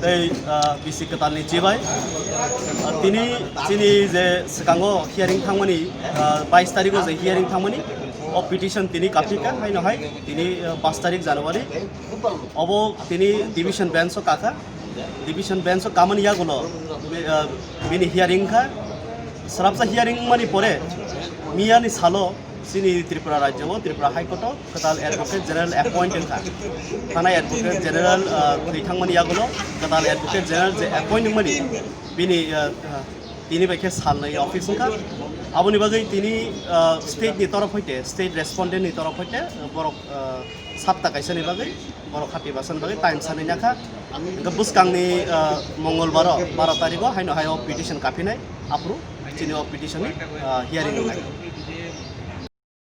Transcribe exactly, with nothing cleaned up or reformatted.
Tei, ah, bisi kwtalni chibai, ah, tini chini je swkango hearing thangmani, ah, bais tarikh o je hearing thangmani, o petition tini kaphikha, haino hai tini, ah, paanch tarikh January. Obo tini division bench o kakha, division bench o kamani yagulo, ah, bini hearing kha, swrapsa hearing mani pore miyani salo chini Tripura rajyo o Tripura High Court o kwtal Advocate General appoint wngkha. Thana Advocate General, ah, thwi thangmani yagulo kwtal Advocate General je appoint wngmani bini, ah, ah, tini bai khe salnwi office wngkha. Aboni bagwi tini, ah, state ni torof hoite, state respondent ni torof hoite, ah, borok, ah, sapta kaisa ni bagwi, borok hati basan bagwi time sanwi nakha. Hwnkhe bwskangni, ah, Mongolbar o baro tarikh o haino hai o petition kaphinai, aphuru chini o petition ni, ah, hearing wngnai.